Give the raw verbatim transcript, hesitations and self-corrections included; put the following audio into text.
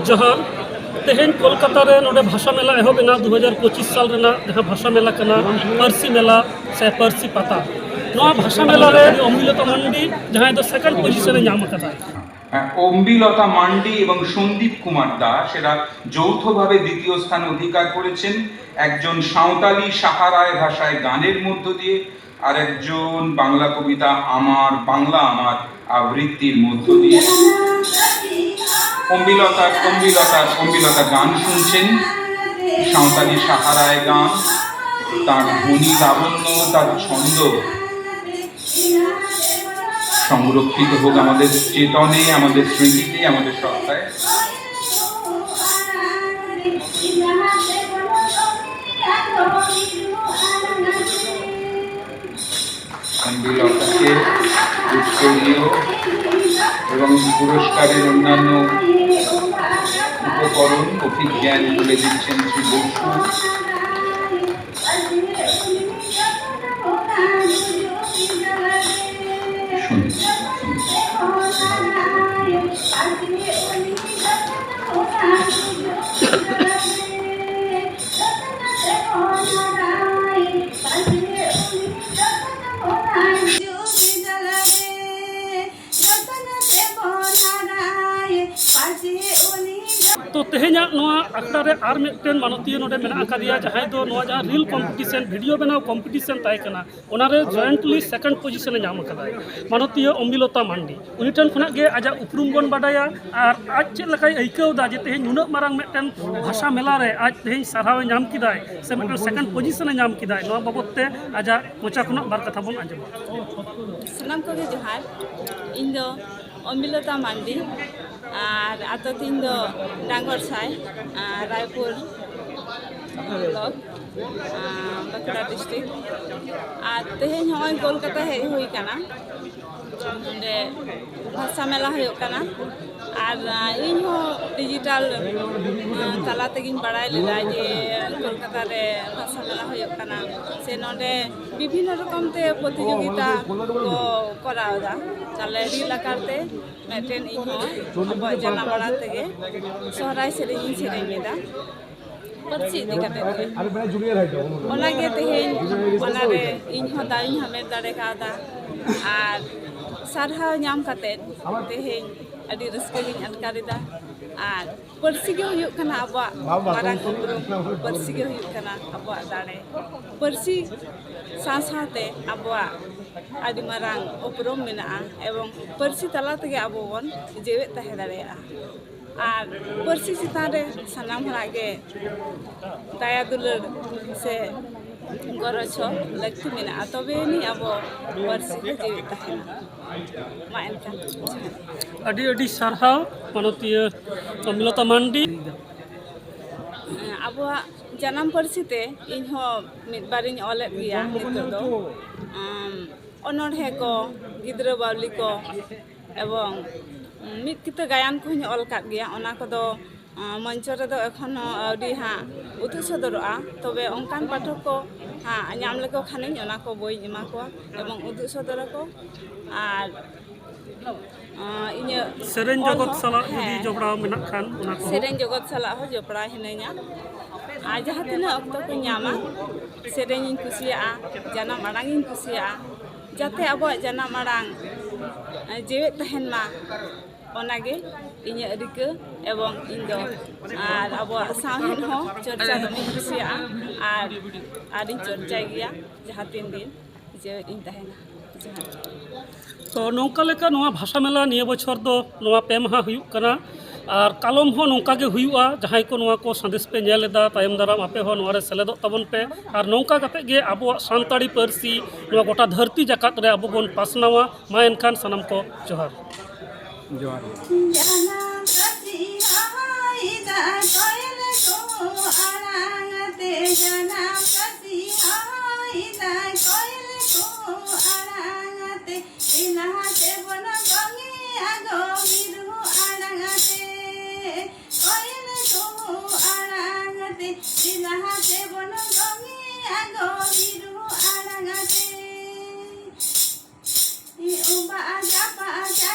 ᱡᱚᱦᱟᱨ᱾ ᱛᱮᱦᱮᱧ ᱠᱳᱞᱠᱟᱛᱟ ᱨᱮ ᱱᱚᱰᱮ ᱵᱷᱟᱥᱟ ᱢᱮᱞᱟ ᱮᱦᱚᱵ ᱮᱱᱟ, ᱫᱩ ᱦᱟᱡᱟᱨ ᱯᱚᱸᱪᱤᱥ ᱥᱟᱞ ᱨᱮᱱᱟᱜ ᱡᱟᱦᱟᱸ ᱵᱷᱟᱥᱟ ᱢᱮᱞᱟ ᱠᱟᱱᱟ, ᱯᱟᱹᱨᱥᱤ ᱢᱮᱞᱟ ᱥᱮ ᱯᱟᱹᱨᱥᱤ ᱯᱟᱛᱟ᱾ ᱱᱚᱣᱟ ᱵᱷᱟᱥᱟ ᱢᱮᱞᱟ ᱨᱮ ᱚᱢᱵᱤᱞᱚᱛᱟ ᱢᱟᱱᱰᱤ, ᱡᱟᱦᱟᱸᱭ ᱫᱚ ᱥᱮᱠᱮᱱᱰ ᱯᱚᱡᱤᱥᱚᱱ ᱮ ᱧᱟᱢ ᱟᱠᱟᱫᱟ᱾ অম্বিলতা মান্ডি এবং সন্দীপ কুমার দাস এরা যৌথভাবে দ্বিতীয় স্থান অধিকার করেছেন। একজন সাঁওতালি সাহারায় ভাষায় গানের মধ্য দিয়ে, আর একজন বাংলা কবিতা আমার বাংলা আমার আবৃত্তির মধ্য দিয়ে। অম্বিলতার অম্বিলতার অম্বিলতা গান শুনছেন, সাঁওতালি সাহারায় গান, তার ধ্বনি লাবণ্য, তার ছন্দ সংরক্ষিত হোক আমাদের চেতনে, আমাদের স্মৃতিতে, আমাদের সত্তায়। অম্বিলতাকে উৎকলীয় এবং পুরস্কারের অন্যান্য উপকরণ অভিজ্ঞান তুলে দিচ্ছেন শ্রী বসু। শুনুন, শুনুন। ᱛᱚ, ᱛᱮᱦᱮᱧᱟᱜ ᱱᱚᱣᱟ ᱟᱠᱷᱲᱟ ᱨᱮ ᱟᱨ ᱢᱤᱫᱴᱮᱱ ᱢᱟᱱᱚᱛᱤᱭᱟᱹ ᱱᱚᱰᱮ ᱢᱮᱱᱟᱜ ᱟᱠᱟᱫᱮᱭᱟ, ᱡᱟᱦᱟᱸᱭ ᱫᱚ ᱱᱚᱣᱟ ᱡᱟᱦᱟᱸ ᱨᱤᱞ ᱠᱚᱢᱯᱤᱴᱤᱥᱮᱱ, ᱵᱷᱤᱰᱤᱭᱳ ᱵᱮᱱᱟᱣ ᱠᱚᱢᱯᱤᱴᱤᱥᱮᱱ ᱛᱟᱦᱮᱸ ᱠᱟᱱᱟ, ᱚᱱᱟᱨᱮ ᱡᱚᱭᱮᱱᱴᱞᱤ ᱥᱮᱠᱮᱱᱰ ᱯᱚᱡᱤᱥᱚᱱ ᱮ ᱧᱟᱢ ᱟᱠᱟᱫᱟᱭ᱾ ᱢᱟᱱᱚᱛᱤᱭᱟᱹ ᱚᱢᱵᱤᱞᱚᱛᱟ ᱢᱟᱱᱰᱤ, ᱩᱱᱤ ᱴᱷᱮᱱ ᱠᱷᱚᱱᱟᱜ ᱜᱮ ᱟᱡᱟᱜ ᱩᱯᱨᱩᱢ ᱵᱚᱱ ᱵᱟᱰᱟᱭᱟ ᱟᱨ ᱟᱡ ᱪᱮᱫ ᱞᱮᱠᱟᱭ ᱟᱹᱭᱠᱟᱹᱣ ᱮᱫᱟ ᱡᱮ ᱛᱮᱦᱮᱧ ᱱᱩᱱᱟᱹᱜ ᱢᱟᱨᱟᱝ ᱢᱤᱫᱴᱮᱱ ᱵᱷᱟᱥᱟ ᱢᱮᱞᱟ ᱨᱮ ᱟᱡ ᱛᱮᱦᱮᱧ ᱥᱟᱨᱦᱟᱣ ᱮ ᱧᱟᱢ ᱠᱮᱫᱟᱭ ᱥᱮ ᱢᱤᱫᱴᱮᱱ ᱥᱮᱠᱮᱱᱰ ᱯᱚᱡᱤᱥᱚᱱ ᱮ ᱧᱟᱢ ᱠᱮᱫᱟᱭ᱾ ᱱᱚᱣᱟ ᱵᱟᱵᱚᱫ ᱛᱮ ᱟᱡᱟᱜ ᱢᱚᱪᱟ ᱠᱷᱚᱱᱟᱜ ᱵᱟᱨ ᱠᱟᱛᱷᱟ ᱵᱚᱱ ᱟᱸᱡᱚᱢᱟ᱾ ᱥᱟᱱᱟᱢ ᱠᱚᱜᱮ ᱡᱚᱦᱟᱨ᱾ ᱤᱧ ᱫᱚ ᱚᱢᱵᱤᱞᱚᱛᱟ ᱢᱟᱱᱰᱤ, ᱟᱨ ᱟᱛᱳ ᱛᱤᱧ ᱫᱚ ᱰᱟᱝᱜᱚᱨ ᱥᱟᱭ, ᱟᱨ ᱨᱟᱭᱯᱩᱨ ᱵᱞᱚᱠ, ᱟᱨ ᱵᱟᱸᱠᱩᱲᱟ ᱰᱤᱥᱴᱨᱤᱠᱴ᱾ ᱟᱨ ᱛᱮᱦᱮᱧ ᱦᱚᱸᱜᱼᱚᱭ ᱠᱳᱞᱠᱟᱛᱟ ᱦᱮᱡ ᱦᱩᱭ ᱠᱟᱱᱟ, ᱱᱚᱰᱮ ᱵᱷᱟᱥᱟ ᱢᱮᱞᱟ ᱦᱩᱭᱩᱜ ᱠᱟᱱᱟ᱾ ᱟᱨ ᱤᱧ ᱦᱚᱸ ᱰᱤᱡᱤᱴᱟᱞ ᱛᱟᱞᱟ ᱛᱮᱜᱤᱧ ᱵᱟᱲᱟᱭ ᱞᱮᱫᱟ ᱡᱮ ᱠᱳᱞᱠᱟᱛᱟ ᱨᱮ ᱵᱷᱟᱥᱟ ᱢᱮᱞᱟ ᱦᱩᱭᱩᱜ ᱠᱟᱱᱟ, ᱥᱮ ᱱᱚᱰᱮ ᱵᱤᱵᱷᱤᱱᱱᱚ ᱨᱚᱠᱚᱢ ᱛᱮ ᱯᱨᱚᱛᱤᱡᱳᱜᱤᱛᱟ ᱠᱚ ᱠᱚᱨᱟᱣ ᱮᱫᱟ᱾ ᱛᱟᱦᱞᱮ ᱨᱤᱞ ᱟᱠᱟᱨ ᱛᱮ ᱢᱤᱫᱴᱮᱱ ᱤᱧ ᱦᱚᱸ ᱟᱵᱚᱣᱟᱜ ᱡᱟᱱᱟᱢ ᱟᱲᱟᱝ ᱛᱮᱜᱮ ᱥᱚᱦᱨᱟᱭ ᱥᱮᱨᱮᱧ ᱤᱧ ᱥᱮᱨᱮᱧ ᱞᱮᱫᱟ, ᱯᱟᱹᱨᱥᱤ ᱤᱫᱤ ᱠᱟᱛᱮ ᱜᱮ᱾ ᱚᱱᱟᱜᱮ ᱛᱮᱦᱮᱧ ᱚᱱᱟᱨᱮ ᱤᱧ ᱦᱚᱸ ᱫᱟᱣ ᱤᱧ ᱦᱟᱢᱮᱴ ᱫᱟᱲᱮ ᱠᱟᱣᱫᱟ᱾ ᱟᱨ ᱥᱟᱨᱦᱟᱣ ᱧᱟᱢ ᱠᱟᱛᱮ ᱛᱮᱦᱮᱧ ᱟᱹᱰᱤ ᱨᱟᱹᱥᱠᱟᱹ ᱜᱤᱧ ᱟᱴᱠᱟᱨ ᱮᱫᱟ᱾ ᱟᱨ ᱯᱟᱹᱨᱥᱤ ᱜᱮ ᱦᱩᱭᱩᱜ ᱠᱟᱱᱟ ᱟᱵᱚᱣᱟᱜ ᱢᱟᱨᱟᱝ ᱩᱯᱨᱩᱢ, ᱯᱟᱹᱨᱥᱤ ᱜᱮ ᱦᱩᱭᱩᱜ ᱠᱟᱱᱟ ᱟᱵᱚᱣᱟᱜ ᱫᱟᱲᱮ᱾ ᱯᱟᱹᱨᱥᱤ ᱥᱟᱶ ᱥᱟᱶᱛᱮ ᱟᱵᱚᱣᱟᱜ ᱟᱹᱰᱤ ᱢᱟᱨᱟᱝ ᱩᱯᱨᱩᱢ ᱢᱮᱱᱟᱜᱼᱟ, ᱮᱵᱚᱝ ᱯᱟᱹᱨᱥᱤ ᱛᱟᱞᱟ ᱛᱮᱜᱮ ᱟᱵᱚ ᱵᱚᱱ ᱡᱮᱣᱮᱫ ᱛᱟᱦᱮᱸ ᱫᱟᱲᱮᱭᱟᱜᱼᱟ᱾ ᱟᱨ ᱯᱟᱹᱨᱥᱤ ᱪᱮᱛᱟᱱ ᱨᱮ ᱥᱟᱱᱟᱢ ᱦᱚᱲᱟᱜ ᱜᱮ ᱫᱟᱭᱟ ᱫᱩᱞᱟᱹᱲ ᱥᱮ ᱜᱚᱨᱚᱡᱽ ᱦᱚᱸ ᱞᱟᱹᱠᱛᱤ ᱢᱮᱱᱟᱜᱼᱟ, ᱛᱚᱵᱮ ᱟᱹᱱᱤᱡ ᱟᱵᱚ ᱯᱟᱹᱨᱥᱤ ᱫᱚ ᱡᱮᱣᱮᱫ ᱛᱟᱦᱮᱱᱟ᱾ ᱢᱟ ᱮᱱᱠᱷᱟᱱ᱾ ᱟᱹᱰᱤ ᱟᱹᱰᱤ ᱥᱟᱨᱦᱟᱣ ᱢᱟᱱᱚᱛᱤᱭᱟᱹ ᱯᱨᱚᱢᱤᱞᱚᱛᱟ ᱢᱟᱱᱰᱤ᱾ ᱟᱵᱚᱣᱟᱜ ᱡᱟᱱᱟᱢ ᱯᱟᱹᱨᱥᱤ ᱛᱮ ᱤᱧ ᱦᱚᱸ ᱢᱤᱫ ᱵᱟᱨᱤᱧ ᱚᱞᱮᱫ ᱜᱮᱭᱟ ᱱᱤᱛᱚᱜ ᱫᱚ᱾ ᱟᱢ, ᱚᱱᱚᱬᱦᱮ ᱠᱚ, ᱜᱤᱫᱽᱨᱟᱹ ᱵᱟᱣᱞᱤ ᱠᱚ, ᱮᱵᱚᱝ ᱢᱤᱫ ᱠᱤᱛᱟᱹ ᱜᱟᱭᱟᱱ ᱠᱚᱦᱚᱸᱧ ᱚᱞ ᱟᱠᱟᱫ ᱜᱮᱭᱟ᱾ ᱚᱱᱟ ᱠᱚᱫᱚ ᱟᱸ, ᱢᱚᱧᱪᱚ ᱨᱮᱫᱚ ᱮᱠᱷᱚᱱ ᱦᱚᱸ ᱟᱹᱣᱨᱤ ᱦᱟᱸᱜ ᱩᱫᱩᱜ ᱥᱚᱫᱚᱨᱚᱜᱼᱟ, ᱛᱚᱵᱮ ᱚᱱᱠᱟᱱ ᱯᱟᱴᱷᱚᱠ ᱠᱚ ᱦᱟᱸᱜ ᱧᱟᱢ ᱞᱮᱠᱚ ᱠᱷᱟᱱᱤᱧ ᱚᱱᱟ ᱠᱚ ᱵᱳᱭᱤᱧ ᱮᱢᱟ ᱠᱚᱣᱟ ᱮᱵᱚᱝ ᱩᱫᱩᱜ ᱥᱚᱫᱚᱨᱟᱠᱚ᱾ ᱟᱨ ᱟᱸ, ᱤᱧᱟᱹᱜ ᱥᱮᱨᱮᱧ ᱚᱞ ᱡᱚᱜᱚᱛ ᱦᱚᱸ, ᱥᱟᱞᱟᱜ ᱡᱩᱫᱤ ᱦᱮᱸ, ᱡᱚᱯᱲᱟᱣ ᱢᱮᱱᱟᱜ ᱠᱷᱟᱱ, ᱚᱱᱟ ᱠᱚᱦᱚᱸ᱾ ᱥᱮᱨᱮᱧ ᱡᱚᱜᱚᱛ ᱥᱟᱞᱟᱜ ᱦᱚᱸ ᱡᱚᱯᱲᱟᱣ ᱦᱤᱱᱟᱹᱧᱟ᱾ ᱟᱨ ᱡᱟᱦᱟᱸ ᱛᱤᱱᱟᱹᱜ ᱚᱠᱛᱚ ᱠᱚᱧ ᱧᱟᱢᱟ, ᱥᱮᱨᱮᱧ ᱤᱧ ᱠᱩᱥᱤᱭᱟᱜᱼᱟ, ᱡᱟᱱᱟᱢ ᱟᱲᱟᱝ ᱤᱧ ᱠᱩᱥᱤᱭᱟᱜᱼᱟ, ᱡᱟᱛᱮ ᱟᱵᱚᱣᱟᱜ ᱡᱟᱱᱟᱢ ᱟᱲᱟᱝ ᱮ, ᱡᱮᱣᱮᱫ ᱛᱟᱦᱮᱱ ᱢᱟ, ᱚᱱᱟᱜᱮ ᱤᱧᱟᱹᱜ ᱨᱤᱠᱟᱹ᱾ ᱮᱵᱚᱝ ᱤᱧ ᱫᱚ ᱟᱨ ᱟᱵᱚᱣᱟᱜ ᱥᱟᱶᱦᱮᱫ ᱦᱚᱸ ᱪᱚᱨᱪᱟ ᱫᱚᱢᱮᱧ ᱠᱩᱥᱤᱭᱟᱜᱼᱟ, ᱟᱨ ᱟᱨᱤᱧ ᱪᱚᱨᱪᱟᱭ ᱜᱮᱭᱟ ᱡᱟᱦᱟᱸ ᱛᱤᱱ ᱫᱤᱱ ᱡᱮᱣᱮᱫ ᱤᱧ ᱛᱟᱦᱮᱱᱟ᱾ ᱡᱚᱦᱟᱨ᱾ ᱛᱚ, ᱱᱚᱝᱠᱟ ᱞᱮᱠᱟ ᱱᱚᱣᱟ ᱵᱷᱟᱥᱟ ᱢᱮᱞᱟ ᱱᱤᱭᱟᱹ ᱵᱚᱪᱷᱚᱨ ᱫᱚ ᱱᱚᱣᱟ ᱯᱮ ᱢᱟᱦᱟ ᱦᱩᱭᱩᱜ ᱠᱟᱱᱟ᱾ ᱟᱨ ᱠᱟᱞᱚᱢ ᱦᱚᱸ ᱱᱚᱝᱠᱟ ᱜᱮ ᱦᱩᱭᱩᱜᱼᱟ᱾ ᱡᱟᱦᱟᱸᱭ ᱠᱚ ᱱᱚᱣᱟ ᱠᱚ ᱥᱟᱸᱫᱮᱥ ᱯᱮ ᱧᱮᱞ ᱮᱫᱟ, ᱛᱟᱭᱚᱢ ᱫᱟᱨᱟᱢ ᱟᱯᱮ ᱦᱚᱸ ᱱᱚᱣᱟ ᱨᱮ ᱥᱮᱞᱮᱫᱚᱜ ᱛᱟᱵᱚᱱ ᱯᱮ᱾ ᱟᱨ ᱱᱚᱝᱠᱟ ᱠᱟᱛᱮ ᱜᱮ ᱟᱵᱚᱣᱟᱜ ᱥᱟᱱᱛᱟᱲᱤ ᱯᱟᱹᱨᱥᱤ ᱱᱚᱣᱟ ᱜᱚᱴᱟ ᱫᱷᱟᱹᱨᱛᱤ ᱡᱟᱠᱟᱛ ᱨᱮ ᱟᱵᱚ ᱵᱚᱱ ᱯᱟᱥᱱᱟᱣᱟ᱾ ᱢᱟ ᱮᱱᱠᱷᱟᱱ ᱥᱟᱱᱟᱢ ᱠᱚ ᱡᱚᱦᱟᱨ᱾ ᱡᱚᱦᱟᱨ ᱜᱮ᱾ ᱡᱟᱱᱟᱢ ᱯᱟᱹᱨᱥᱤ ᱦᱚᱦᱚᱭᱮᱫᱟ ᱠᱚᱭᱮᱞ ᱠᱚ ᱟᱲᱟᱝ ᱛᱮ᱾ ᱡᱟᱱᱟᱢ ᱯᱟᱹᱨᱥᱤ ᱦᱚᱦᱚᱭᱮᱫᱟ ᱠᱚᱭᱮᱞ ᱠᱚ ᱟᱲᱟᱝ ᱛᱮ᱾ ᱫᱮᱞᱟ ᱛᱮᱵᱚᱱ ᱫᱚᱝᱮᱜᱼᱟ ᱜᱚ ᱢᱤᱨᱩ ᱟᱲᱟᱝ ᱛᱮ᱾ ᱠᱚᱭᱮᱞ ᱠᱚ ᱟᱲᱟᱝ ᱛᱮ᱾ ᱫᱮᱞᱟ ᱛᱮᱵᱚᱱ ᱫᱚᱝᱮᱜᱼᱟ ᱜᱚ ᱢᱤᱨᱩ ᱟᱲᱟᱝ ᱛᱮ᱾ ᱵᱟᱡᱟ ᱵᱟᱡᱟ